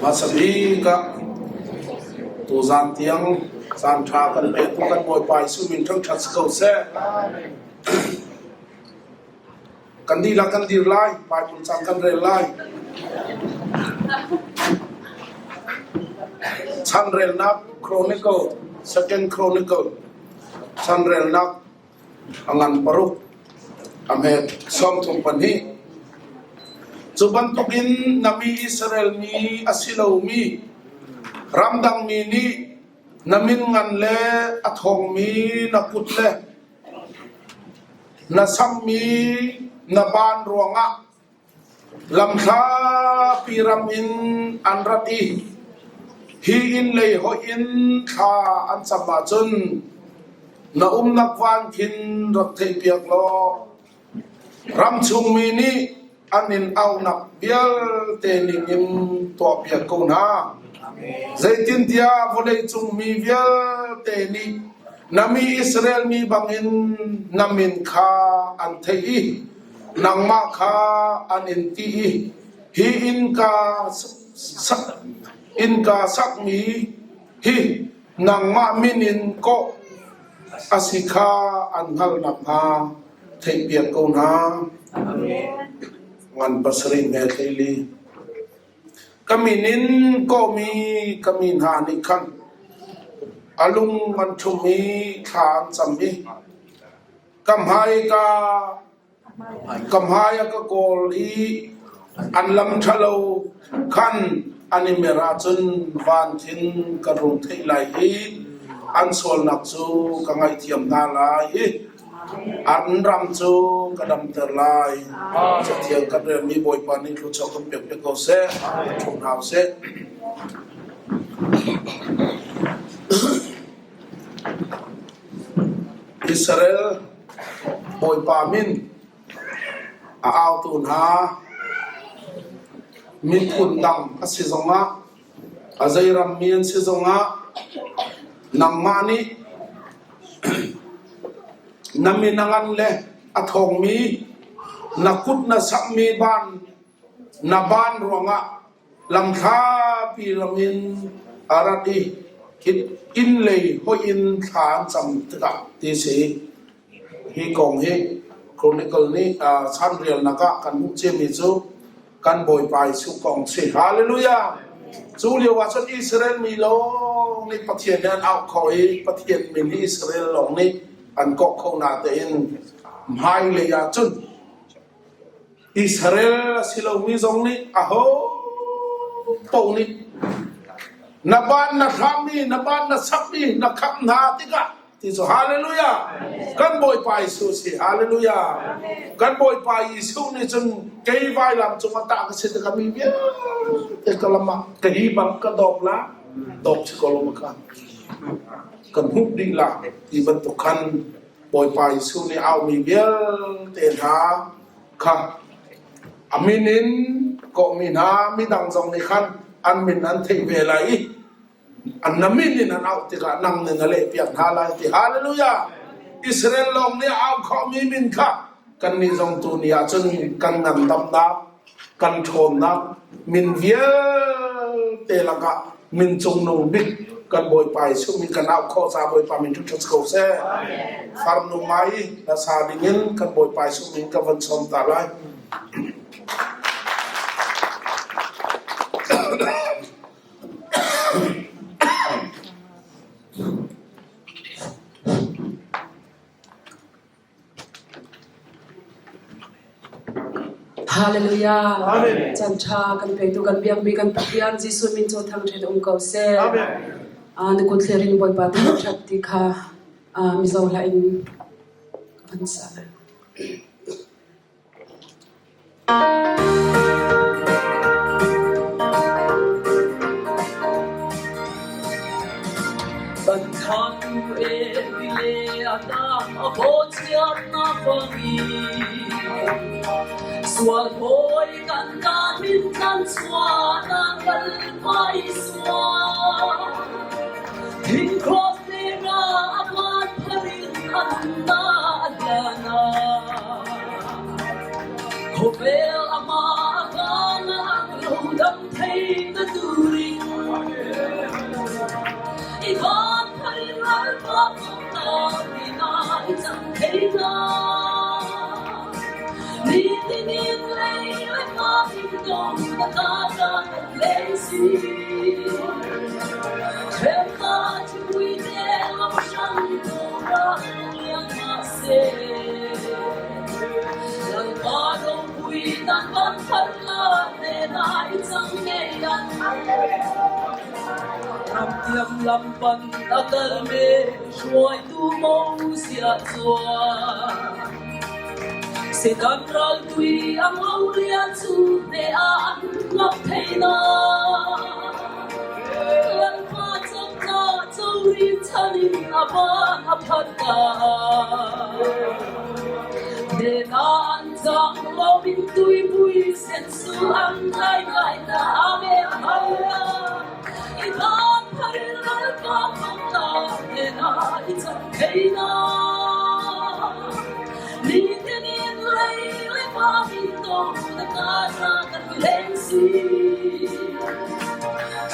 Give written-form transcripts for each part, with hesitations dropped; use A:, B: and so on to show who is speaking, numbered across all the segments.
A: Hmasa bik ah tuzaan tiang caan ṭha kan petu kan Bawipa Jesuh min thangṭhat si ko seh. Kan dihlak kan dir lai, Baibal cang kan rel lai. Chanrelnak Chronicle, Second Chronicle, chanrelnak a ngan paruk, a hmet 32. Cu bantukin na mi Israel mi a si lomi ramdang mi nih na min ngan le a thawngmi na kut le Na samhmi na baan ruangah lamhlapi ram in an rat i hi inn lei hoih in thla an cam ahcun na umnak van khin rak theihpiak law ramchung mi nih an in auhnak vialte ningin tuahpiak ko hna. Zeitintiah vawleicung mi vialte nih na mi Israel mi bangin na min kha an theih i nangmah kha an in ti i hi innka sakmi hi nangmah min in kawh a si kha an hngalh nakhnga theihpiak ko hna. Ngan pasarih me thleili. Ka min in kawhmi ka mi hna nih khan a lung an ṭhum i thla an cam i ka hmai ka ka hmai a ka kawl i an lam ṭhalo khan an i mer ahcun van khin ka rung theih lai i an sualnak cu ka ngaihthiam hna lai i An ram cu ka damter lai. Cathiang kan relmi Bawipa nih thluachuah kan pek piak ko seh. Ṭhum hau seh. Israel Bawipa min a autu hna miphun dang a si zongah a zei rammi an si zongah nangmah nih na min a ngan le a ṭhawngmi na kut na samhmi ban na ban ruangah lamthlapi lam in a rat i inn lei hoih in thla an cam tikah ti si. Hi kong hi Chronicle nih chanrialnak ah kan hmuh ciami cu kan Bawipa Jesuh kong si. Hallelujah! Cu lio ah cun Israel mi lawng nih Pathian nih an auh khawh i Pathian min hi Israel lawng nih an kawh kho natein hmailei ah cun Israel a si lomi zong nih aho paoh nih na ban na hrammi na ban na sakmi na khamh hna tikah ti cu hallelujah kan Bawipa Jesuh si hallelujah kan Bawipa Jesuh nih cun kei vailam cung a tah ka si tikah mi vialte ka lam ah ka hi bang ka dawp la dawp si ko lo ka kan hmuh dih la ti bantuk khan Bawipa Jesuh nih aumi vialte hna kha a min in kawhmi hna midang zong nih khan an min an theih ve lai i an na min in an auh tikah nang nih na lehpiak hna lai ti hallelujah Israel lawng nih a au khawhmi min kha kannih zong tu ni ah cun kan ngandamnak kan ṭhawnnak min vialte lakah min cungnung bik kan Bawipa Jesuh min kan auh khawh ca Bawipa min ṭhat ko seh farnu mai na sa dingin kan Bawipa Jesuh min ka van sawm ta lai
B: Hallelujah. Caan ṭha kan petu kan biakmi kan Pathian Jesuh min cu thangṭhat um ko seh. Na kut thlir in Bawipa thangṭhat ti kha Mizo hla in ka van sa lai.
C: Khawvel amah a kanak lo dam thei na turi. si. Hremnak thipui te lo hrang to ra liang mahse. Lalpa ropui nan van phar la ne na i cang ngei an. Ram tiam lam pan a kal me hruaitu Mosiah chuan. Satan ral tui ang lo lian chu ne a an ngap thei na. Lalpa chakna chori chanin a ban a phat ta. Nena an chang lo in tuipui sen su an ngai ngai ta. Amen. Hallelujah. I ban pharin lalpa fakna nena i chak thei na. Nitin in lei le pa in to na ka ra kan leng si.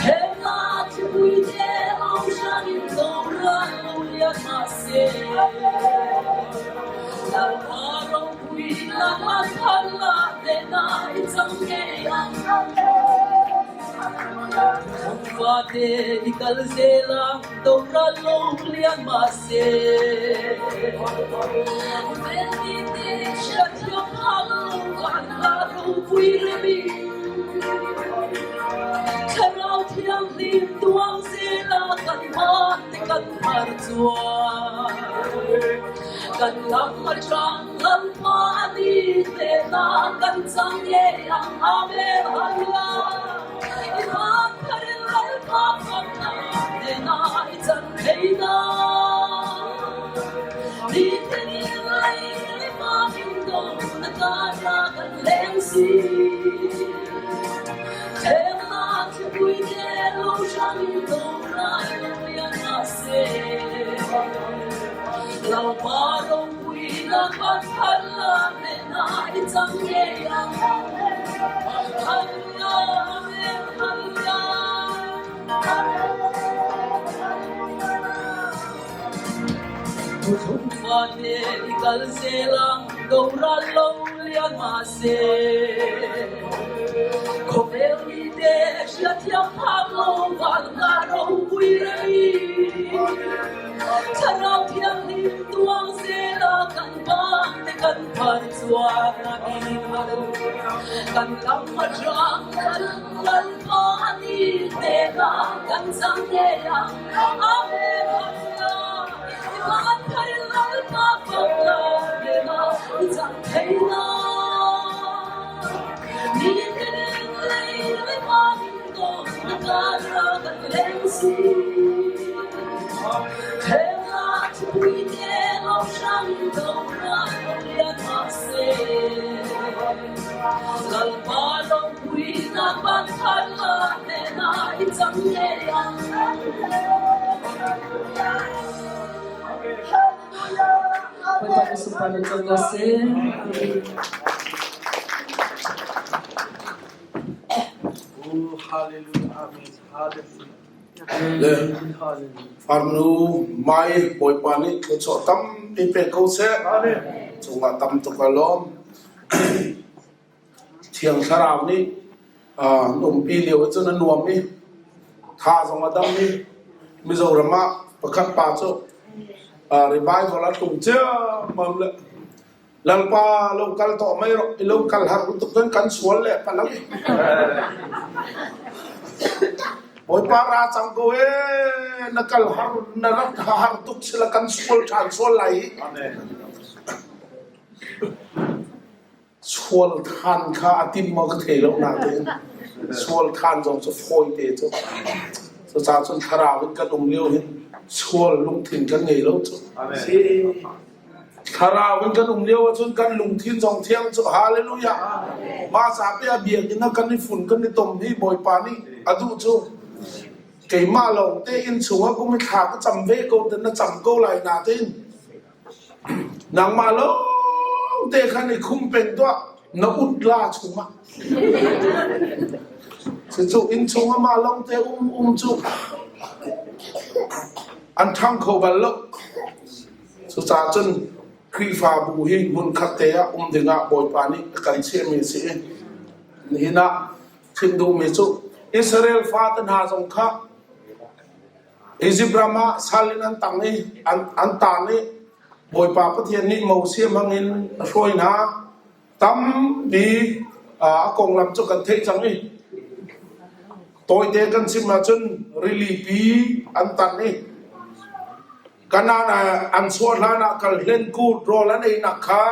C: Themnak thipui te ocean in do ra lo lian mahse. Lalpa ropui lama than la te na i cang ngei ang. Fate i kal zela do ra lo lian mahse. Velmi te hriat thiam hang lo van la ropui remi. Thlarau Thianghlim tuang zela kan hmaan te kan har chuan. Kan lam aṭang Lalpa a ni te na kan cang ngei ang. Amen. Hallelujah. I hmaan tharin Lalpa faknak te na i can thei na. Nitin in lei le pa in do na ka ra kan leng si. Themnak thlipui te lo hrang in do rai lo lian mahse. Lalpa ropui na kan phan la ne na i cang ngei ang. Hallelujah, amen, hallelujah. Thuthlung fate i kal zel ang doral lo lian mahse khawvel mite hriatthiam phak lo van ka ropui rei. Thlarau Thianghlim tuang zela kan ban te kan phar chuan a in kan lam aṭang Lalpa a ni hnenah kan chang ngei ang. Amen. Hallelujah. I van thar Lalpa fakna hnenah i chang thei na. Nitin in lei le van in dawt na kar ah kan leng si. Thengah thupui te lo hrang do ra lo lian mahse. Lalpa ropuinak van thar la hnenah i cang ngei ang.
B: Bawipa nih sunparnak co ko seh. Amen.
D: Oh, hallelujah, amen, hallelujah.
A: Le farnu mai Bawipa nih thluachuah tampi pe ko seh. Cungah tam tuk a lawm. Thiang Thlarau nih an umpi lio ahcun a nuam i tha zong a dam i Mizoram ah pakhat pa cu revival a tlung ciammam le Lalpa lo kal tawh mai rawh i lo kal har tuk cun kan sual le palang. Bawipa ra cang ko ee na kal har na rak har tuk sila kan sual ṭhan sual lai hi. Sual than kha a tim maw ka thei lo nain sual than zong cu fawite cu. Cucaah cun thlarau in kan um lio hin sual lungthin kan ngei lo cu. Thlarau in kan um lio ahcun kan lungthin zong thiang cu. Hallelujah. Mah ca pe a biakinn ah kan i fun kan i tom hi Bawipa nih a duh cu. Keimah lawng te inn chungah kum i thla ka cam ve ko ten na cam ko lai natein Nangmah lawngte khan i khum peng tuah, na ut la chungah. Cucu inn chungah mah lawngte um um cu an ṭhang kho bal lo. Cucaah cun Khrihfabu hi hmunkhat te ah um dingah Bawipa nih a kan chiahmi a si i nihin ah chim duhmi cu Israel fate hna zong kha Izipt ram ah sal in an tang i an taan i Bawipa Pathian nih Moses hmang in a hruai hna. Tampi a konglam cu kan theih cang i tawite kan chim ahcun rilipi an tan i Kanaan ah an chuah hlan ah kalhlen kut rawl an einak kha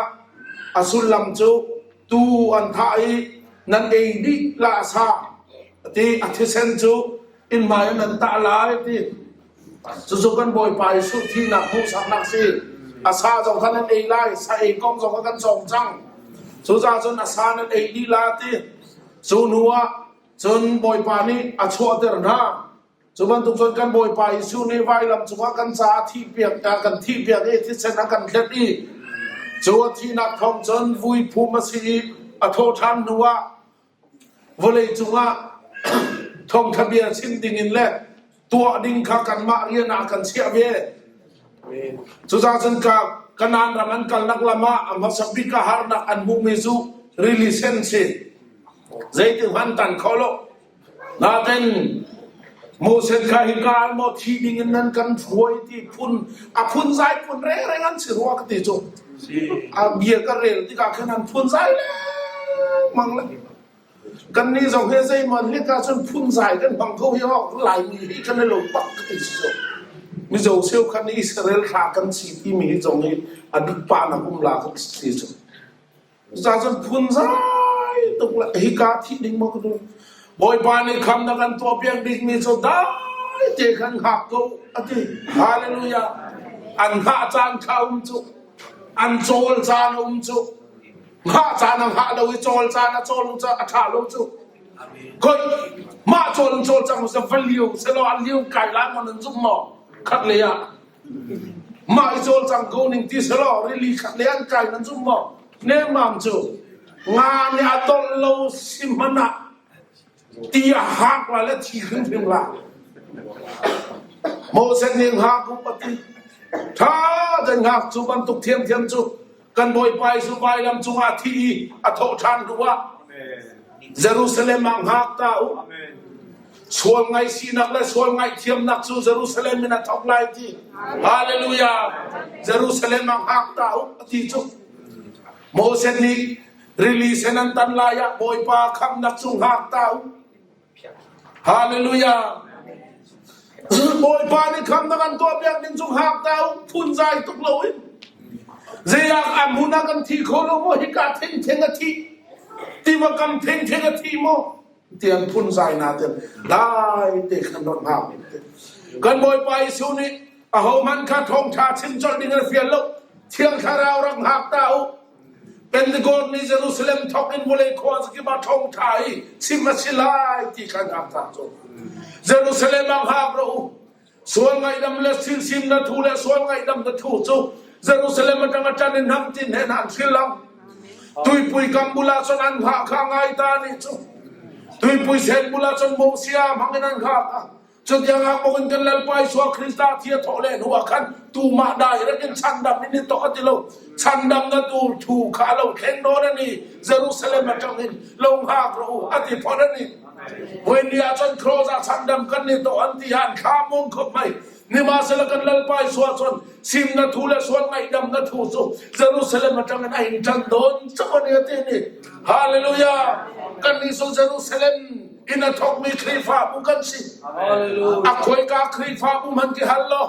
A: a sullam cu tuu an thah i nan ei dih la sa ti a thisen cu inn hmai ah nan tah lai ti. Cucu kan Bawipa Jesuh thihnak hmuhsaknak si. A sa zong kha nan ei lai, sa ei kong zong kha kan cawng cang. Cucaah cun a sa nan ei dih la ti. Cu hnu ah cun Bawipa nih a chuahter hna. Cu bantuk cun kan Bawipa Jesuh nih vailam cungah kan caah thihpiak kan thihpiak i thisen a kan thlet i cu a thihnak thawng cun vui phum a si i a thawh ṭhan hnu ah vawlei cungah thawngṭha bia chim dingin le tuah ding kha kanmah rian ah kan chiah ve. Cucaah cun ka Kanaan ram an kalnak lam ah a hmasa bik ah harnak an hmuhmi cu rili sen si. Zeitin hmanh tan kho lo. Nain Moses kha hika ah maw thi ding in nan kan hruai ti phun a phunzai phun rengreng an si rua ka ti cu. A bia ka rel tikah khan an phunzai lengmang le kannih zong hi zeimaw hlek ahcun phunzai kan hmang ko hi awk Laimi hi kan i lo bak ka ti cu. Mizo cheukhat nih Israel thla kan si timi hi zong hi a dik pah nak um la ka ti cu. Cucaah cun phunzai tuk le hika thih ding maw ka duh. Bawipa nih kham na kan tuahpiak bikmi cu dai te khan hngak ko a ti. Hallelujah. An hngah caan kha um cu. An cawl caan a um cu. Hngah caan a hngah lo i cawl caan a cawl cu a ṭha lo cu. Khoi mah cawl in cawl cang seh va liu selaw an liu kai lai maw nan zumh maw? Khat lei ah Mah i cawlcang ko ning ti selaw rili khat le an kai nan zum maw? Nemmam cu nga nih a tolh lo si hmanh ah ti a hak la le thi hrimhrim la. Moses nih hngak u a ti. Ṭha tein hngak cu bantuk thiamthiam cu kan Bawipa Jesuh vailam cungah thi i a thawh ṭhan hnu ah Jerusalem ah hngak ta u. Sual ngaihsinak le sual ngaihthiamnak cu Jerusalem in a thawk lai ti. Hallelujah! Jerusalem ah hngak ta u a ti cu. Moses nih rili sen an tan lai ah Bawipa khamnak cu hngak ta u. Hallelujah! Bawipa nih khamnak an tuahpiak ding cu hngak ta u phunzai tuk lo in. Zeiah a hmun ah kan thi kho lo maw hika thengtheng a thi tiva kam thengtheng a thi maw tiang phunzai na ten dai te khan rak hngak kan Bawipa Jesuh nih ahohmanh kha thawngṭha chim colh ding an fial lo Thiang Thlarau rak hngak ta u Pentecost ni Jerusalem thawk in vawlei khua zakip ah thawngṭha i chim a si lai ti kha hngak ta cu Jerusalem ah hngak rawh u Sual ngaihdam le silsim na thu le sual ngaihdam na thu cu Jerusalem atang a ṭan in hnam tin he an hril ang. Tuipui kam bulah cun an hngah kha ngai ta nih cu. Tuipui sen bulah cun Mosia hmang in an hngak a. Cutiang ah bawk in kan Lalpa Isua Krista thi a thawh le hnu ah khan tumah dai rek in chandam in i tok a ti lo. Chandam na tur thu kha lo thleng nawn ani. Jerusalem atang in lo hngak rawh u a ti phot ani. Voi ni ah cun cross ah chandam kan ni to an ti han thla mung khop mai. Nimahsela kan Lalpa Isua cun sim na thu le sual ngaihdam na thu cu Jerusalem atang in a in ṭan dawn cang ani a ti ni. Hallelujah! Kan nih cu Jerusalem in a thawkmi Khrihfabu kan si. A khoika Khrihfabu hmanh ki hal law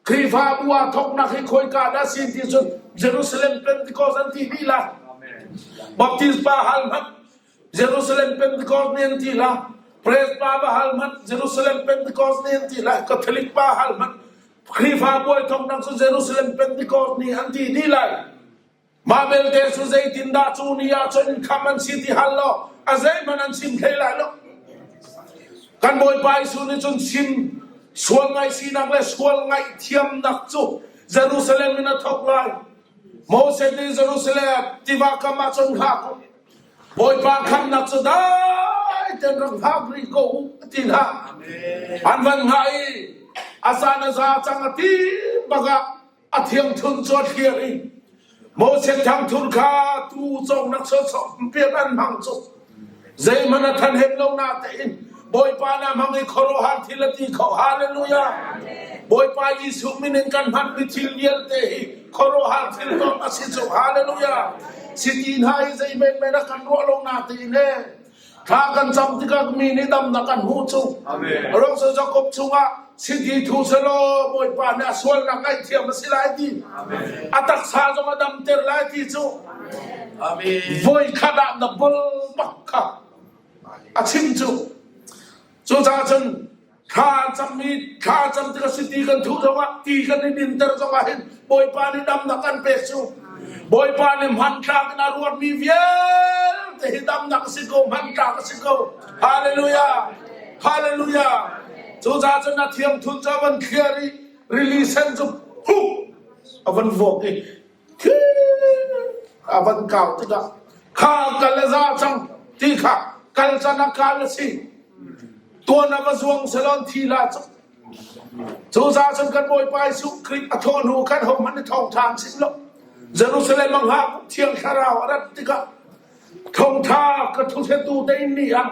A: Khrihfabu aa thawknak hi khoika dah si ti cun Jerusalem Pentecost an ti dih la. Baptist pa hal hmanh Jerusalem Pentecost nih an ti la. Press pa va hal hmanh Jerusalem Pentecost nih an ti la. Catholic pa hal hmanh Khrihfabu ai thawknak cu Jerusalem Pentecost nih an ti dih lai. Mah belte cu zeitindah cu ni ah cun kham an si ti hal law a zeihmanh an chim hlei lai lo. Kan Bawipa Jesuh nih cun chim sual ngaihsinak le sual ngaihthiamnak cu Jerusalem in a thawk lai. Moses nih Jerusalem tiva kam ah cun hngak u. Bawipa khamnak cu dai tein rak hngak rih ko u a ti hna. An van hngah i a zan a za cang a ti bak ah a thiangthunh cu a thliar i Moses thangthur kha tuu cawknak sawsawh piat an hmang cu zeihmanh a thanhem lo natein. Bawipa na hmang i khuaruahhar thil a ti kho. Hallelujah. Bawipa Jesuh min in kan hmanmi thil vialte hi khuaruahhar thil kong a si cu. Hallelujah. Siti hna hi zei menmen a kan ruah lo na tein he thla kan cam tikah mi nih damnak an hmuh cu. Ruang cu Jakob chungah siti thu selaw Bawipa nih a sualnak ngaihthiam a si lai ti. A taksa zong a damter lai ti cu. Voi khat ah na bol bak kha a chim cu. Cucaah cun thla cammi thla cam tik a si ti kan thuh zongah ti kan i dinter zongah hin Bawipa nih damnak kan pek cu. Bawipa nih hmantlak in a ruatmi vialte hi damnak a si ko, hmantlak a si ko. Hallelujah! Hallelujah! Cucaah cun a thiang thun cu a van thliar i rili sen cu huh a van vuak i a van kau tikah kha kal a za cang ti kha kal can ah kal a si tuan a va zuang salon thi la cu cucaah cun kan Bawipa Jesuh Khrih a thawh hnu khan hohmanh i thawngṭha an chim lo Jerusalem a hngah Thiang Thlarau a rat tikah Thawngṭha ka thuhretu te in nih ah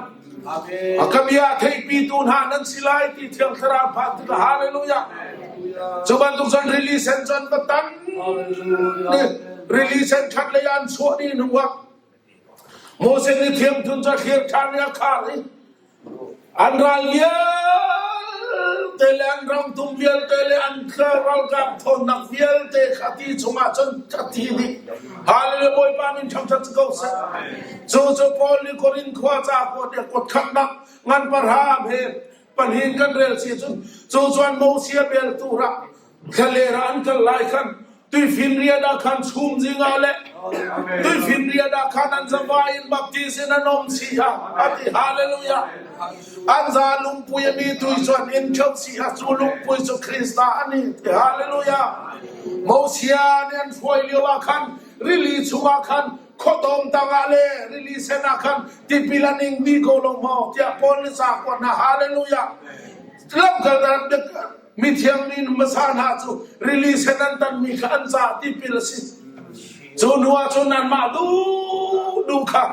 A: a ka bia theihpitu hna nan si lai ti Thiang Thlarau phan tikah hallelujah. Cu bantuk cun rili sen cun va tan rili sen ṭhat lei an chuah dih hnu ah Moses nih thiangthun cu a thlir ṭhan i a khar i An ral vialte le an rangtum vialte le an ralkap ṭhawnnak vialte kha ti chungah cun a thi dih. Hallelujah Bawipa min thangṭhat si ko seh. Cu cu Paul nih Korin khua ca kuat i kuat khatnak ngan pahra he pahnih kan rel si cun cu cuan Moses bel tu rak Thlaler ah an kal lai khan tuifinriat ah khan chum zingah le tuifinriat ah khan an zavai in baptist in an um si ha a ti hallelujah an za lungpui a mi tui chuan in theu si ha cu lungpui cu Krista ani ti hallelujah Mosia nih an hruai lio ah khan rili chungah khan khuadawm tangah le rili sen ah khan tipil an ing dih ko lo maw tiah Paul nih ca kuat hna hallelujah lamkal Mithiang mi hmasa hna cu rili sen an tanmi kha an ca tipil a si. Cu hnu ah cun anmah duhduh kha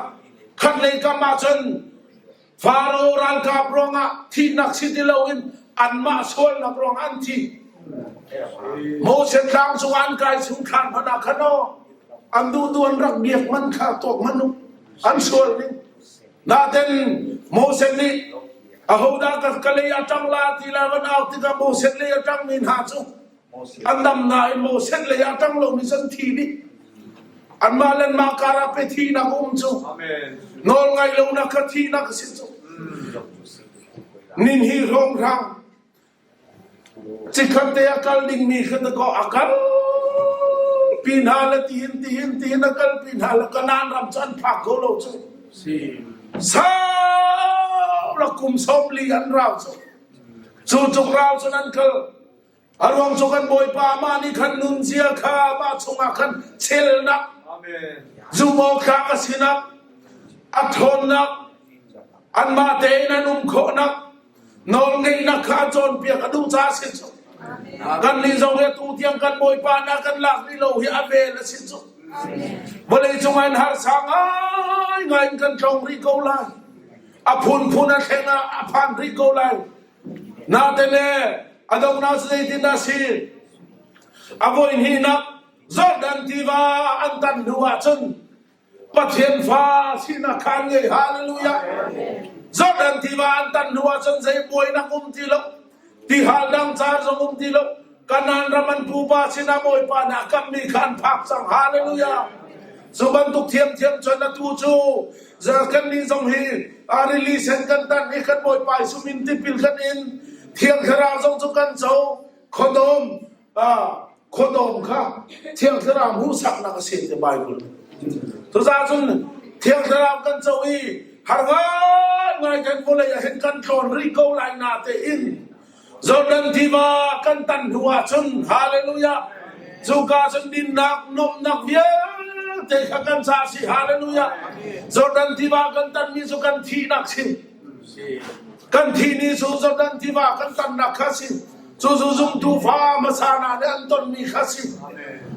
A: khatlei kam ah cun Faro ralkap ruangah thihnak si ti loin anmah sualnak ruangah an thi. Moses tlang cung an kai chung thlan hmanh ah khan aw an duhduh an rak biak man kha tuak hmanh u an sual ning. Naten Moses nih ahodah ka lei a ṭang la ti la van au tikah Moses lei a ṭangmi hna cu an dam nain Moses lei a ṭang lomi cu an thi dih. Anmah le anmah karah pe thihnak a um cu. Nawl ngai lonak kha thihnak a si cu. Nin hi hrawnghrang Cikhat te a kal dingmi kha dakaw a kal pi hna le tihin tihin tihin a kal pi hna le Kanaan ram cu an phak kho lo cu. Sau la kum 40 an rau cu. Cu cuk rau cun an kal. A ruang cu kan Bawipa mah nih khan nunzia kha mah chungah khan chelnak, zumhawktlak a sinak, a ṭhawnnak, anmah tein an um khawhnak, Nawlngeihnak kha a cawnpiak a duh caah a si cu. Kannih zong hi atu tiang kan Bawipa nih a kan lak rih lo hi a vel a si cu. Vawlei cungah in harsa ngaingai in kan tlong rih ko lai. A phunphun a thleng ah a phan rih ko lai. Nain le a donghnak cu zeitindah a si? A voi hnihnak Jordan tiva an tan hnu ahcun Pathian fa sinak kha an ngei. Hallelujah. Jordan tiva an tan hnu ahcun zei buainak um ti lo. Tihal dang caan zong um ti lo. Kanaan ram an pupa sinah Bawipa nih a kamhmi kha an phak cang. Hallelujah. Cu bantuk thiamthiam cun atu cu kannih zong hi rili sen kan tan i kan Bawipa Jesuh min tipil kan in Thiang Thlarau zong cu kan co. Khuadawm khuadawm kha Thiang Thlarau hmuhsaknak a si ti Bible. Cucaah cun Thiang Thlarau kan co i har ngaingai kan vawlei ah hin kan tlawn rih ko lai na tein Jordan tiva kan tan hnu ah cun hallelujah cuka cun dinnak nuamhnak vialte kha kan ca si hallelujah Jordan tiva kan tanmi cu kan thihnak si kan thih ni cu Jordan tiva kan tannak kha si Cu cu zumtu fa hmasa hna nih an tonmi kha si.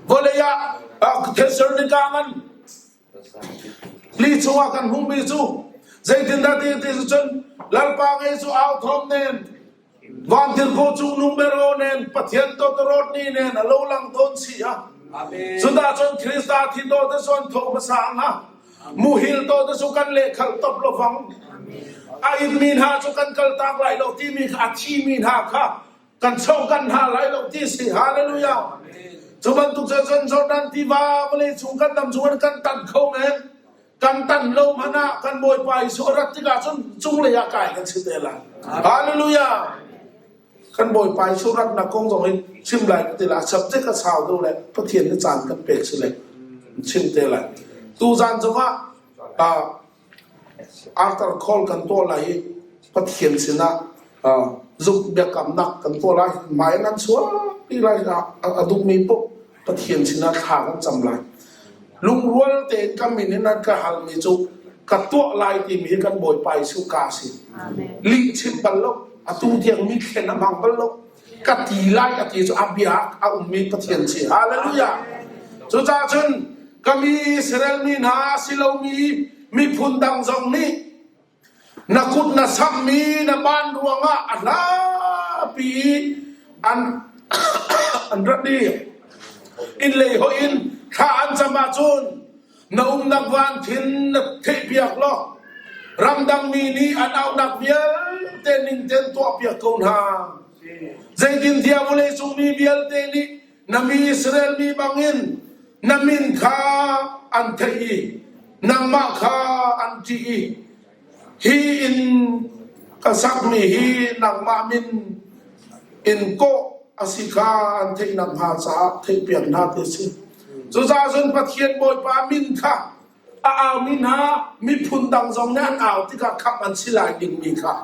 A: Vawlei ah Thessalonica ngan li chungah kan hmuhmi cu Zeitindah ti ti cun Lalpa ngei cu au thawm nen vantirhkoh cungnung bero nen Pathian tawtawrawt ni nen a lo lang dawn si a. Cudah cun Krista thi to te cun tho hmasa anga muhil to te cu kan lehkhalh top lo fang. A inmi hna cu kan kaltak lai lo timi kha a thimi hna kha kan cho kan hna lai lo ti si hallelujah cu bantuk cu cun Jordan tiva vawlei chung kan dam chung kan tan kho men kan tan lo hmanh ah kan Bawipa Jesuh a rat tikah cun cunglei ah kai kan si te lai hallelujah kan Bawipa Jesuh ratnak kong zong hi chim lai ka ti la subject a sau deuh le Pathian nih caan kan pek si le chim te lai tu zan zongah Arthur call kan tuah lai i Pathian sinah zumh biakamnak kan tuah lai. Hmai nan chuahpi lai a duhmi paoh Pathian sinah thla kan cam lai. Lungrual tein ka min in nan ka halmi cu ka tuah lai timi hi kan Bawipa Jesuh ka si. Lih chim bal lo, atu tiang mi thlen a hmang bal lo. Ka ti lai a ti cu a bia a ummi Pathian si. Hallelujah. Cucaah cun ka mi Israel mi hna si lomi miphun dang zong nih na kut na samhmi na ban ruangah a hlapi an an rat i inn lei hoih in thla an cam ahcun na umnak van khin na theihpiak law ramdang mi nih an auhnak vialte ning tein tuahpiak ko hna. Zeitintiah vawleicung mi vialte nih na mi Israel mi bangin na min kha an theih i nangmah kha an ṭih i hi inn ka sakmi hi nangmah min in kawh a si kha an theih nakhnga caah theihpiak hna ti a si. Cucaah cun Pathian Bawipa min kha a aumi hna miphun dang zong nih an au tikah khamh an si lai dingmi kha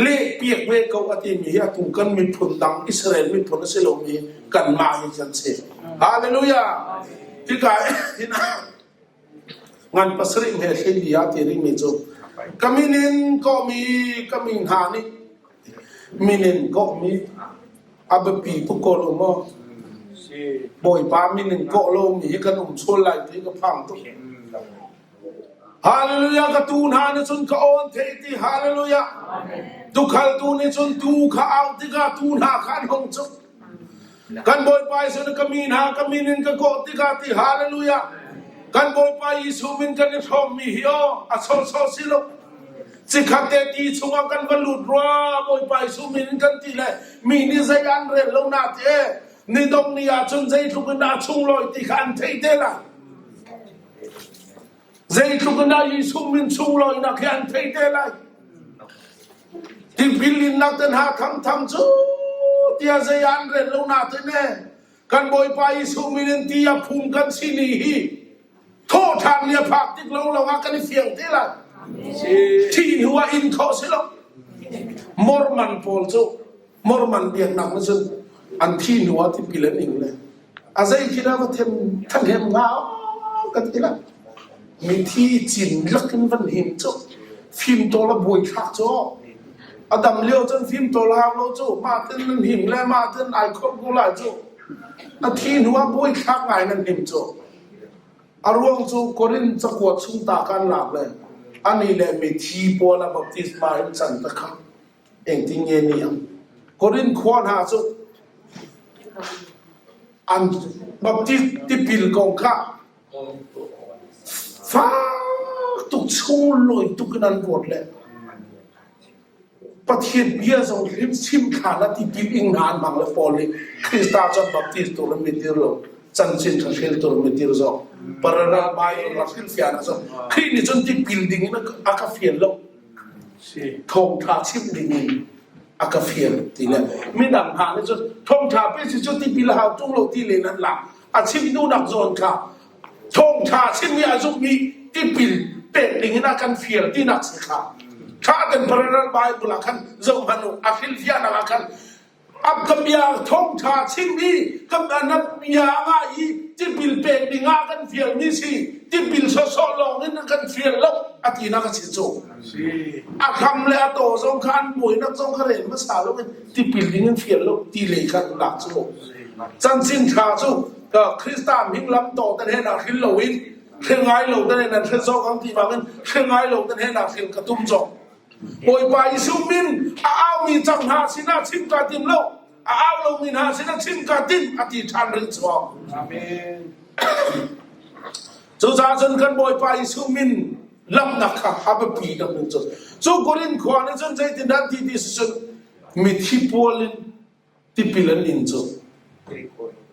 A: lehpiak ve ko a timi hi atu kan miphun dang Israel miphun a si lomi kanmah hi kan si. Hallelujah! Hika hin ngan pasarih he hleili ah ti rihmi cu ka min in kawhmi ka mi hna nih min in kawhmi a biapi tuk ko lo maw? Bawipa min in kawh lomi hi kan um sual lai ti ka phang tuk. Hallelujah ka tu hna nih cun ka awn thei ti hallelujah. Tukhal tu nih cun tu kha au tikah tu hna kha an hung cuk. Kan Bawipa Jesuh nih ka mi hna ka min in ka kawh tikah ti hallelujah. Kan Bawipa Jesuh min kan i hrawmmi hi aw a sawhsawh si lo. Cikhat te ti chungah kan va lut rua Bawipa Jesuh min in kan ti le mi nih zei an rel lo na te ni dong ni ah cun zeitluk in dah chunglawi ti kha an theih te lai. Zeitluk in dah Jesuh min sunglawinak hi an theih te lai. Tipil innak te hna thangthang cu tiah zei an rel lo na te ne kan Bawipa Jesuh min in ti a phum kan si ni hi thawhṭhan ni a phak tik lo lawng ah kan i fiang te lai. Thi hnu ah in khawh si lo. Mormon pawl cu Mormon biaknak nih cun an thi hnu ah tipil an ing le a zei khi dah va them thahnem hnga kan ti la mithi cin lak in van him cu fimtawl a buai thlak cu a dam lio cun fimtawl hau lo cu mah tin nan him le mah tin ai khor ko lai cu a thi hnu ah buai thlak ngai nan him cu a ruang cu Korin cakuat chung ta kan lak le ani le mithi pawl a baptisma in can ta kha Engtin nge ni ang? Korin khua hna cu an baptist tipil kong kha fak tuk chunglawi tuk in an ruat le Pathian bia zong hrim chim thla na tipil ing hna an hmang le Paul nih Krista cun baptist tur in mi tir lo cancin kha hril tur mi tir zong parallel Bible rak hrilhfiah na cun Khrih nih cun tipil ding in a ka fial lo Thawngṭha chimh dingin a ka fial ti le midang hna nih cun thawngṭha pe si cu tipil a hau ṭung lo ti len an lak. A chim duhnak zawn kha thawngṭha chim i a zumh i tipil pek dingin a kan fial tinak si kha. Ṭha ten parallel Bible ah khan zoh hmanh u a hrilhfiahnak ah khan Ab ka bia thawngṭha chim i ka na bia ngah i tipil pek dingah kan fialmi si tipil sawsawh lawng in kan fial lo a tinak a si cu. A kham le a taw zong kha an buainak zong kha rel hmasa lo in tipil ding in fial lo ti lei kha an lak cu. Cancin ṭha cu Krista hming lam taw ten he na hril lo in. Hre ngai lo te nan hre zawk ang ti bangin hre ngai lo te he nak hrin ka tum zawk. Bawipa Jesuh min a aumi cang hna sinah chim ka tim lo. A au lomi hna sinah chim ka tim a ti ṭhan rih cu.
D: Amen.
A: Cucaah cun kan Bawipa Jesuh min lamnak kha a biapi ka hmuh cu. Cu Korin khua nih cun zeitindah ti ti si cun mithi pual in tipil an in cu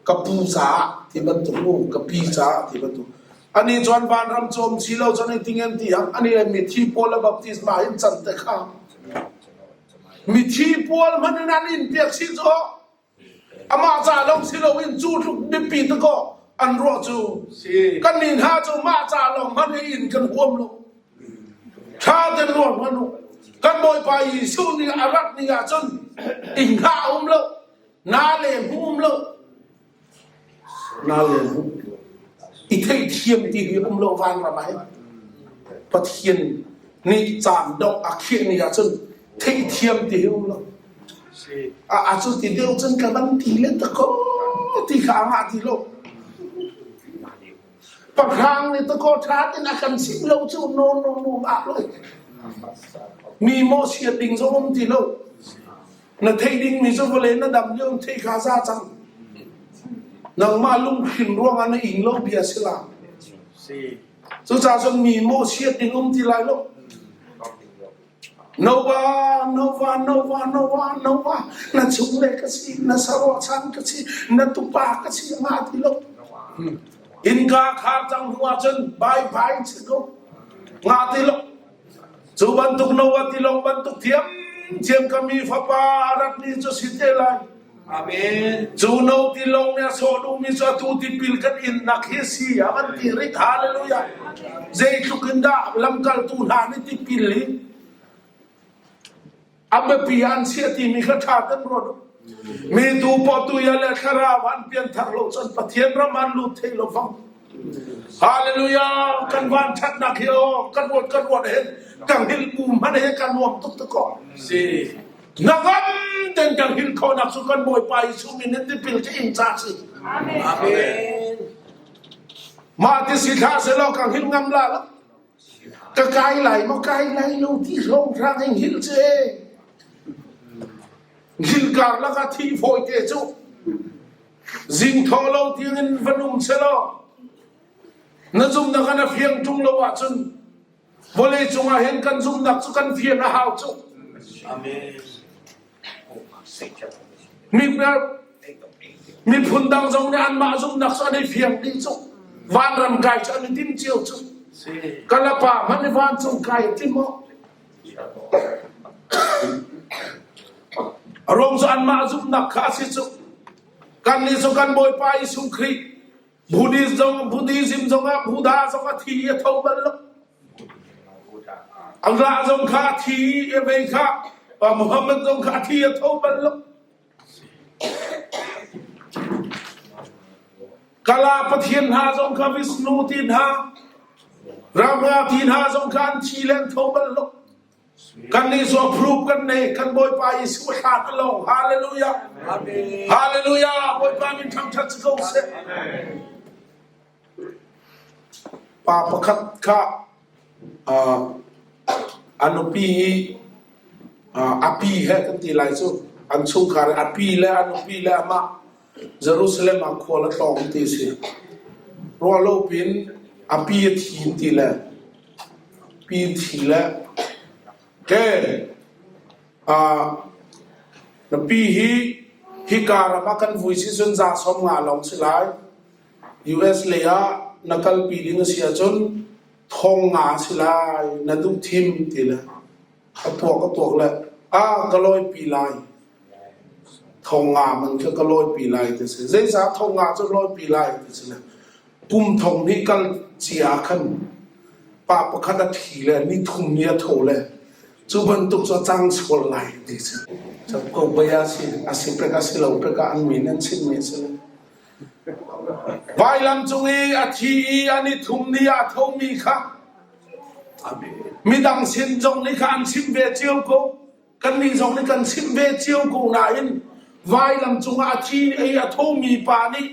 A: ka pu caah ti bantuk mu ka pi caah ti bantuk ani chuan vanram cawm si lo cun ting an ti ang ani le mithi pawl le baptisma in can te kha mithi pawl hman in an in piak si cu amah ca lawng si lo in cu tluk biapi te ko an ruah cu kan ni hna cu mah ca lawng hman in kan huam lo Ṭha tein ruat hmanh u. Kan Bawipa Jesuh nih a rat ni ahcun inn a um lo, na le hmu um lo, na le hmu. I theihthiam ti hi um lo vanram ah hin. Pathian nih caan dongh a khiah ni ahcun theihthiam ti hi um lo. A cu ti deuh cun ka van ti le ta ko ti kha a ngah ti lo. Pahrang nih takaw ṭha tein a kan chimh lo cu no no no ngah lo. Mi maw siat ding zong um ti lo. Na theih ding mi cu vawlei na dam lio thei kha za cang. Nangmah lunghrin ruangah na ing lo bia si la. Cucaah cun mi maw siat ding um ti lai lo. Noah, Noah, Noah, Noah, Noah, na chungle ka si, na saruahchan ka si, na tupa ka si, nga ti lo. Innka khar cang hnu ahcun bye bye si ko. Nga ti lo. Cu bantuk Noah tilawng bantuk thiam thiam ka mi fapa rat ni cu si te lai.
D: Amen.
A: Cu no tilawng nih a sawh duhmi cu atu tipil kan innak hi si a van ti rit. Hallelujah. Zeitluk in dah lamkaltu hna nih tipil hi a biapi an chiah timi kha ṭha kan ruat. Mi tu paoh tu ya le thlarau an pianthar lo cun Pathian ram an lut thei lo fang. Hallelujah. Kan van ṭhatnak hi aw kan ruat kan ruat hin kan hil bu hmanh he kan nuam tuk te ko.
D: Si.
A: Na ngam ten kan hil khawhnak cu kan Bawipa Jesuh min in tipil ka in ca si.
D: Amen.
A: Mah ti si thla selaw kan hil ngam la lo. Ka kai lai maw kai lai lo ti hlong hrang in hil che. Hil kar laka thi fawi te cu. Zing tho lo tiangin van um selaw. Na zumnak an a fiang ṭung lo ahcun Vawlei cungah hin kan zumhnak cu kan fian a hau cu. Miphun dang zong nih anmah zumhnak cu an i fiang dih cu. Vanram kai cu an i tim cio cu. Kalapa hmanh i vancung kai a tim maw? A ruang cu anmah zumhnak kha a si cu. Kannih cu kan Bawipa Jesuh Khrih Buddhist zong Buddhism zongah Buddha zong a thi i a tho bal lo. Allah zong kha a thi i vei kha Muhammad zong kha a thi a tho bal lo. Kala pathian hna zong kha Vishnu ti hna Rama ti hna zong kha an thi le an tho bal lo. Kannih cu approve kan nei kan Bawipa Jesuh hlan a lo. Hallelujah. Hallelujah. Bawipa min thangthat si ko seh. Pa pakhat kha a nupi i a pi he kan ti lai cu an chungkhar a pi le a nupi le amah Jerusalem ah khual a tlawng ti si. Ruah lo pin a pi a thi ti le Pi thi le ke na pi hi hika ram ah kan vui si cun za som nga lawng si lai. US lei ah na kalpi ding a si ahcun thong nga si lai na duh thim ti le a tuak a tuak le a ka lawipi lai. Thong nga man kha ka lawipi lai ti si. Zeicah thong nga cu lawipi lai ti si le Kum thong hnih kal cia ah khan pa pakhat a thi le ni thum ni a tho le cu bantuk cu a cang sual lai ti si. Ko pei a si, a si pek a si lo pek ah an min an chimmi a si lo. Vailam cung i a thi i a ni thum ni ah a thomi kha midang sin zong nih kha an chim ve cio ko. Kannih zong nih kan chimh ve cio ko nain vailam cungah a thi i a thomi pa nih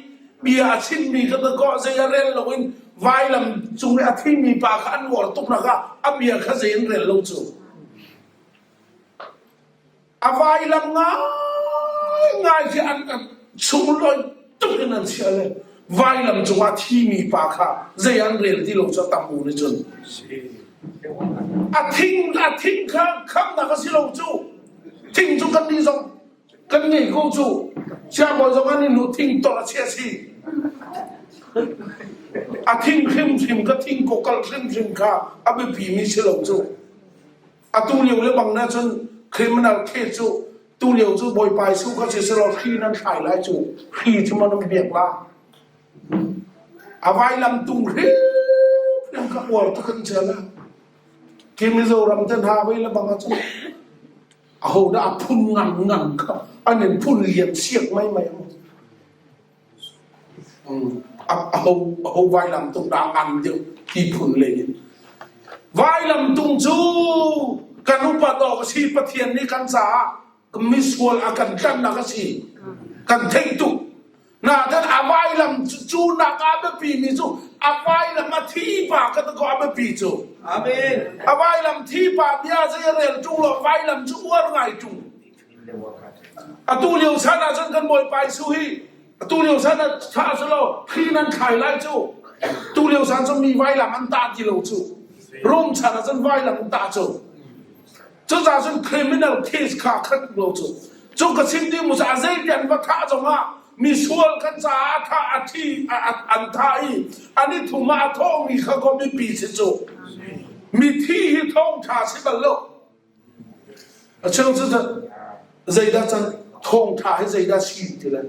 A: bia a chimmi kha dakaw zei a rel loin Vailam cung i a thimi pa kha an uar tuk nak ah a bia kha zei an rel lo cu. A vailam ngaingai khi an sunglawi tuk in an chiah le vailam cungah thimi pa kha zei an rel ti lo cu a tam u nih cun. A thing a thing kha khamnak a si lo cu. Thing cu kan nih zong kan ngei ko cu. Siangbawi zong an in thing tor a chia si. A thing hrimhrim ka thing kokal hrimhrim kha a biapi mi si lo cu. Atu lio le bang na cun criminal case cu tu lio cu Bawipa Jesuh kha si selaw hri nan thlai lai cu hri cu man um biak la. A vailam tung hrimhrim ka uar tuk in chia la. Khi Mizoram ten ha vei le bang ah cun aho dah a phun ngan ngan kha an in phun lian siak mai mai ang. Aho vailamtung dah a ngan deuh ti phun lei in. Vailamtung cu kan upat awk a si. Pathian nih kan caah misual a kan tlanhnak a si. Kan theih tuk. Nain a vailam cu nak a biapi mi cu a vailam a thi pa ka ko a biapi cu.
D: Amen.
A: A vailam thi pa bia zei a rel ṭung lo vailam cu uar ngai ṭung. Atu lio chan ah cun kan Bawipa Jesuh hi atu lio chan ah ṭha si lo hri nan thlai lai cu. Tu lio chan cu mi vailam an tah ti lo cu. Rom chan ah cun vailam an tah cu. Cucaah cun criminal case kha khat lo cu. Cu ka chim ding mu cu a zei an va thah zongah misual kan caah a thah a thi an thah i an i thum ah a thawhmi kha ko mipi si cu. Mithi hi thawngṭha si bal lo. A cheu cu zeidah can thawngṭha hi zeidah si ti le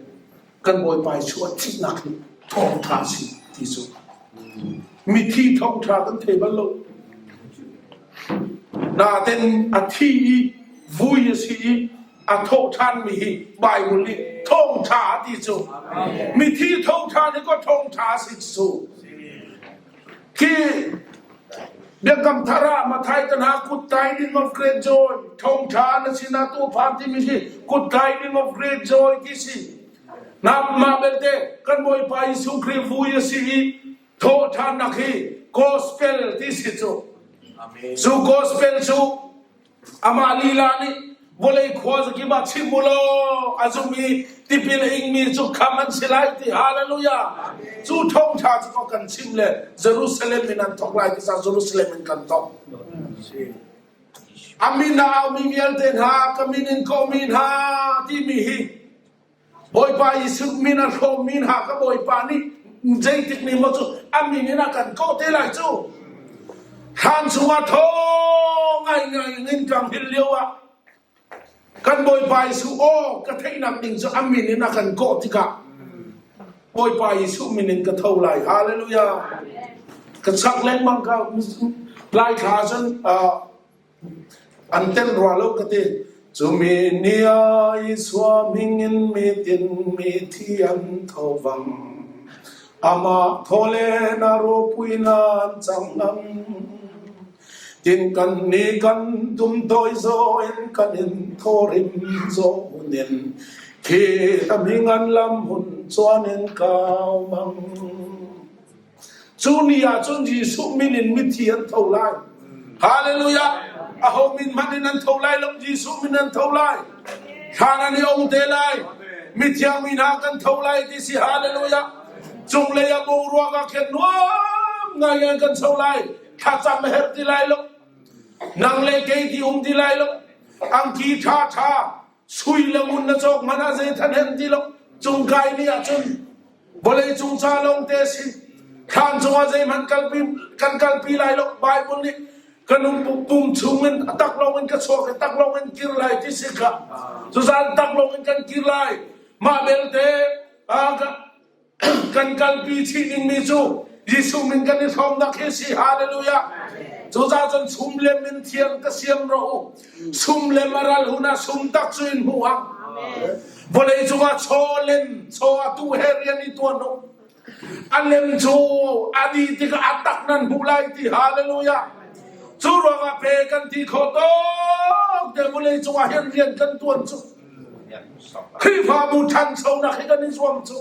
A: kan Bawipa Jesuh a thihnak hi thawngṭha si ti cu mithi thawngṭha kan thei bal lo. Nain a thi i vui a si i a thawh ṭhanmi hi Baibal nih thawngṭha a ti cu. Mithi thawngṭha nih ko thawngṭha a si cu. Khi Biakam Thar ah Matthai kan ha good tiding of great joy thawngṭha na sinah tu phan timi hi good tiding of great joy ti si. Na mah belte kan Bawipa Jesuh Khrih vui a si i thawhṭhannak hi gospel ti si cu. Cu gospel cu Amah lila nih vawlei khuazakip ah chim u law a zum i tipil a ingmi cu kham an si lai ti hallelujah cu thawngṭha cu ko kan chim le Jerusalem in an thawk lai ti ca Jerusalem in kan thawk a min a aumi vialte hna ka min in kawhmi hna timi hi Bawipa Jesuh min a hrawmmi hna kha Bawipa nih zeitik ni maw cu a min in a kan kawh te lai cu. Thlan chungah thaw ngaingai in kan hngilh lio ah kan Bawipa Jesuh aw ka theihnak ding cu a min in a kan kawh tikah Bawipa Jesuh min in ka tho lai. Hallelujah. Ka chak lengmang ka lai thla cun An tenh rua lo ka ti. Cumi ni ah Isua hming in mitin mithi an tho vang. Amah thawlen a ropui nan cang ngam. Tin kan ni kan tum tawi zo in kan in thorim zo hunin khi tamhing an lam hun chuan in kau mang. Cu ni ah cun Jesuh min in mithi an tho lai. Hallelujah! Aho min hmanh in an tho lai lo, Jesuh min an tho lai. Thlan an i ong te lai. Mithiang mi hna kan tho lai ti si. Hallelujah! Cunglei ah boruak ah khin nuam ngai in kan tho lai. Thlacam a herh ti lai lo. Nang le kei ti um ti lai lo. Angki ṭha ṭha sui le ngun na cawk hmanh ah zei than hen ti lo. Cungkai ni ah cun Vawleicung ca lawngte si. Thlan cungah zeihmanh kalpi, kan kalpi lai lo. Bible nih ka nung pum chungin a taklawng in ka chuak i taklawng in kir lai ti si kha. Cuzan taklawng in kan kir lai. Mah belte kan kalpi chih dingmi cu Jesuh min kan i hrawmnak hi si. Hallelujah. Cucaah cun sum lem in thiang ka siam rawh u. Sum lem a ral hun ah sum tak cu in hmuh ang. Vawlei cungah chaw lem chaw a tu he rian i tuan u. A lem cu a dih tikah a tak nan hmuh lai ti hallelujah. Cu ruangah pe kan ti kho tawk te vawlei cungah hin rian kan tuan cu. Khrihfabu ṭhanchonak hi kan i zuam cu.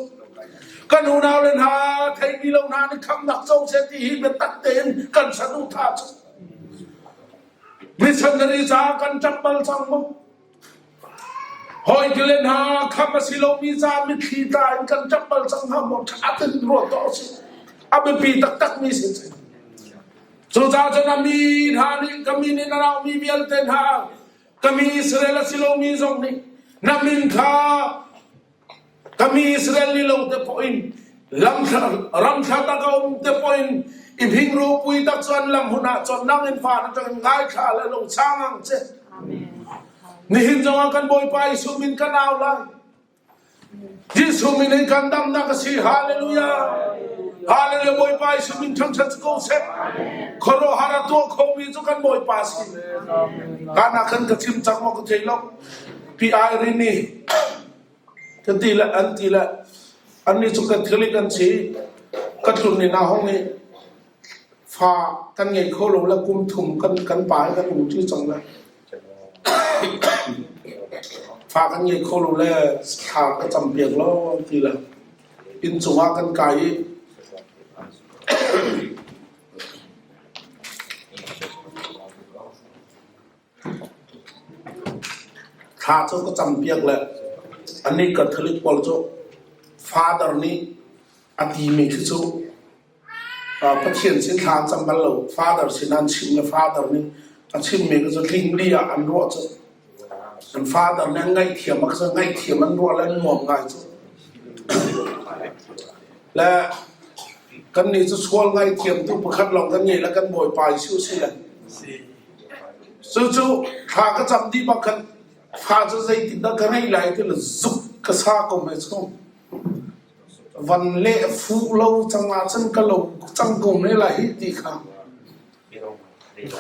A: Kan unau le hna theimi lo hna nih khamnak co seh ti hi biatak tein kan saduhthah cu. Missionary caah kan ṭap bal cang maw? Hawi le hna kham a si lomi ca mitthli tla in kan ṭap bal cang hnga maw? Ṭha tein ruat tuah usih. A biapi taktakmi si. Cucaah cun a mi hna nih ka min in a raumi vialte hna ka mi Israel a si lomi zong nih na min kha Ka mi Israel ni lo te pawh in ramthla tak a um te pawh in i hming ropui tak chuan lam hun ah cun nang in fa na tang ngaithla le lo chang ang che. Nihin zongah kan Bawipa Jesuh min kan au lai. Jesuh min in kan damnak a si. Hallelujah. Hallelujah. Bawipa Jesuh min thangthat si ko seh. Khuaruahhar a tuah khomi cu kan Bawipa si. Kana kan ka chim cang maw ka thei lo. Pi Irene Ka ti le an ti le annih cu Catholic an si. Ka tlun in aa hong i fa kan ngei kho lo le kum thum kan kan pa he kan um ṭi cang le fa kan ngei kho lo le thla ka cam piak lo an ti le inn cungah kan kai i Thla cu ka campiak le anih Catholic pawl cu Father nih a timi khi cu Pathian sin thla an cam bal lo. Father sin an chim le Father nih a chimmi khi cu tling li ah an ruah cu. An Father nih an ngaihthiam a cu ngaihthiam an ruah le an nuam ngai cu. Le kannih cu sual ngaihthiamtu pakhat lawng kan ngei le kan Bawipa Jesuh si le. Cucu thla ka cam dih bak khan fa cu zeitindah ka ngeih lai ti le zuk ka sa ko me cu. Van leh fuh lo cang ahcun ka lo cang ko ne lai hi ti kha.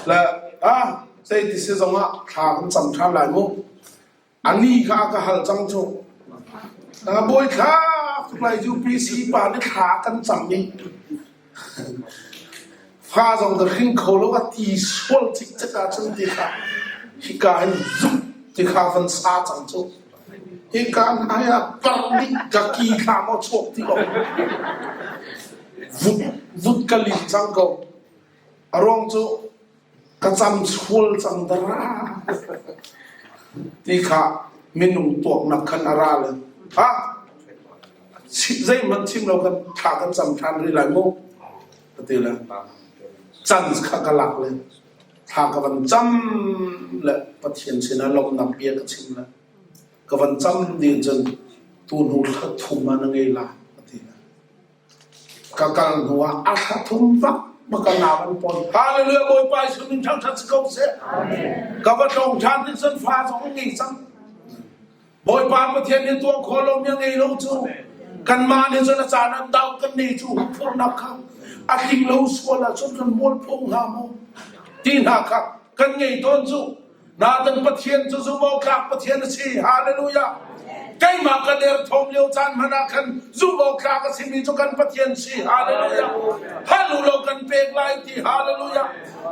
A: Le ah zeiti si zongah thla kan cam ṭhan lai mu. A ni kha a ka hal cang cu. Bawi thla tuk lai UPC pa nih thla kan cam i fa zong ka hring kho lo a ti sual cikcek ahcun ti kha hika hin zuk ti kha van sa cang cu. Hika hmai ah par dih ka ki thla maw chuak ti ko. Vut vut ka lim cang ko. A ruang cu Ka cam sual cang dara ti kha minung tuaknak khan a ra le ha zeihmanh chim lo kan thla kan cam ṭhan rih lai mu ka ti le can kha ka lak le thla ka van cam le Pathian sinah lawmhnak bia ka chim le ka van cam ding cun tu hnu thla thum ah na ngei la ka ti le Ka kal hnuah a thla thum bak bak a nau an pon. Hallelujah Bawipa Jesuh min thangṭhat si ko seh. Ka va tlawng ṭhan ti cun fa zong an ngei cang. Bawipa Pathian nih tuah khawh lomi a ngei lo cu. Kanmah nih cun a caan an dau kan nei cu huphurhnak kha a tling lo sual ahcun kan mualpho hnga maw ti hna kha kan ngei tawn cu. Nain Pathian cu zumhawktlak Pathian a si. Hallelujah. Keimah ka derthawm lio caan hmanh ah khan zumhawktlak a simi cu kan Pathian si. Hallelujah. Hal u law kan pek lai ti. Hallelujah.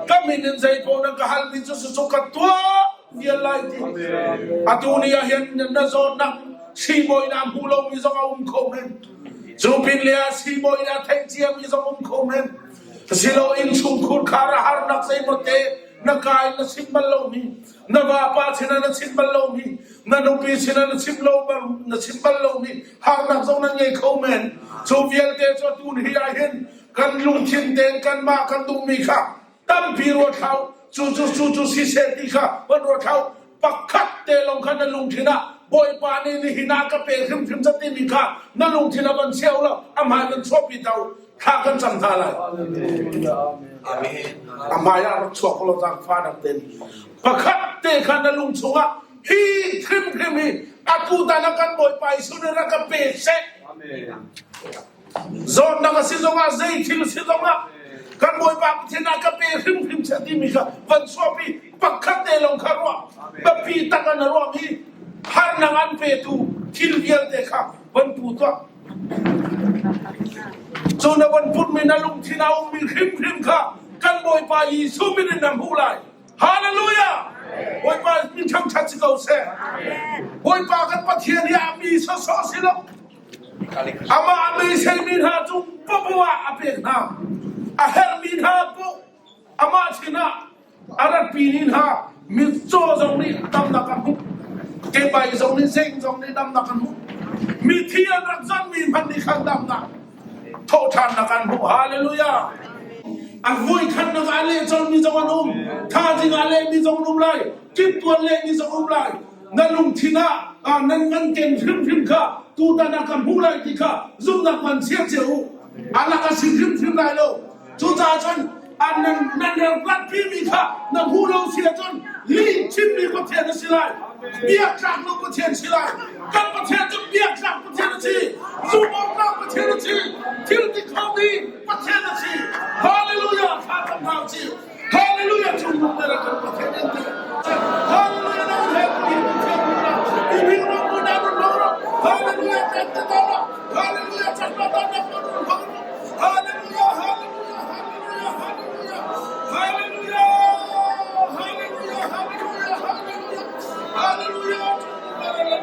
A: Ka min in zei paoh na ka halmi cu cucu ka tuah vial lai ti. Atu ni ah hin na zawtnak siibawi na hmu lomi zong a um kho men. Cu pin le ah siibawi na theih ciami zong um kho men. Silo innchungkhur khar a harnak zeimaw te na ka in na chim bal lomi na vapa sinah na chim bal lomi na nupi sinah na chim lo na chim bal lomi harnak zong nan ngei kho men cu vialte cu atu ni ah hin kan lungthin tein kanmah kan duhmi kha tampi ruat hlah cu cu cu cu siseh ti kha van ruat hlah pakhat te lawng kha na lungthin ah Bawipa nih nihin ah ka pe hrimhrim ca timi kha na lungthin ah van chia u law a hmai van chuahpi ta u thla kan cam hna lai.
D: Amen.
A: A hmai ah rak chuak law zaangfahnak tein pakhat te kha na lung chungah hi hrimhrim hi atu tan ah kan Bawipa Jesuh nih rak ka pe seh. Zawtnak a si zongah zei thil si zongah kan Bawipa Pathian ah ka pe hrimhrim seh timi kha van chuahpi pakhat te lawng kha ruah biapi tak ah na ruahmi harnak an petu thil vialte kha van pu tuah. Cu na van putmi na lungthin a ummi hrimhrim kha kan Bawipa Jesuh min in na hmuh lai. Hallelujah! Bawipa min thangṭhat si ko seh. Bawipa kan Pathian hi a mi sawsawh si lo. Amah a beiseimi hna cung popoh ah a pek hna. A herhmi hna poh amah sinah a ratpi ni hna mitcaw zong nih damnak an hmuh. Kebai zong nih zeng zong nih damnak an hmuh. Mithi an rak zanmi hmanh nih khan damnak thawhṭhannak an hmuh. Hallelujah! A voi khatnak ah leh colmi zong an um. Thazing ah lehmi zong an um lai. Kiptuan lehmi zong um lai. Na lungthin ah nan ngan ken hrimhrim kha tutan ah ka hmuh lai ti kha zumhnak man chia cio u. A lak a si hrimhrim lai lo. Cucaah cun nan nan ratpimi kha na hmuh lo si ahcun lih chimmi Pathian a si lai. Biaktlak lo Pathian si lai. Kan Pathian cu biaktlak Pathian a si. Zumhawktlak Pathian a si. Thil ti khomi Pathian a si. Hallelujah! Thla cam hna u sih. Hallelujah! Cung nung na kan Pathian in ti. Hallelujah! Na he ti Pathian na ti bing ro mu na run ro. Hallelujah! Kan ta ta Hallelujah! Chan ta ta na run ro. Hallelujah! Hallelujah! Hallelujah! Hallelujah! Hallelujah! Hallelujah! Hallelujah! Hallelujah! Hallelujah!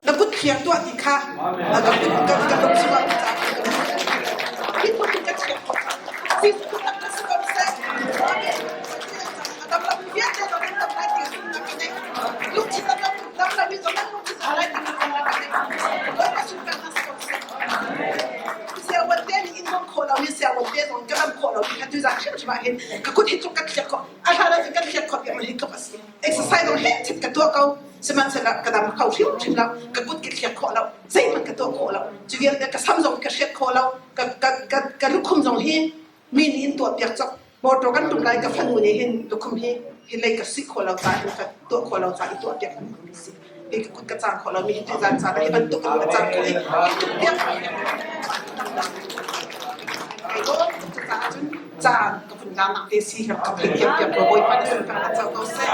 E: Na kut thiang tuah ti kha ka ka ka lung chungah ka ca hi tluk in ka thiang khawh Jesuh tak na si ko seh. Amen. A dam lo vialte zong nan dam lai ti zumhnak ka nei. Lungthin a dam dam lomi zong nan lungthin a lai ti zumhnak ka nei. Bawipa sunparnak si ko seh. Siawan te nih in bawmh khawh lomi siawan te zong ka ram khawh lomi kha tuzaan hrimhrim ah hin ka kut hi tluk ka thliak khawh. A hlan ah cun kan thliak khawh tiang hi tluk a si. Exercise zong he chit ka tuah ko. Sihmanhsehlaw ka dam kho hrimhrim lo. Ka kut ka thliak khawh lo. Zeihmanh ka tuah khawh lo. Cu vialte ka sam zong ka hriat khawh lo. Ka ka ka ka lukhum zong hi mi nih in tuah piak cawk. Motor kan tum lai ka fanu nih hin lukhum hi hi lei ka si khawh lo ca hin ka tuah khawh lo ca i tuah piak mi si. Hi ka kut ka cang khawh lo mi hi tuzaan caan ah hi bantuk in ka cang khawh i hi tuk piak Cucaah cun caan ka vun la nak te si ka theih thiam piak ko Bawipa na sunparnak co ko seh.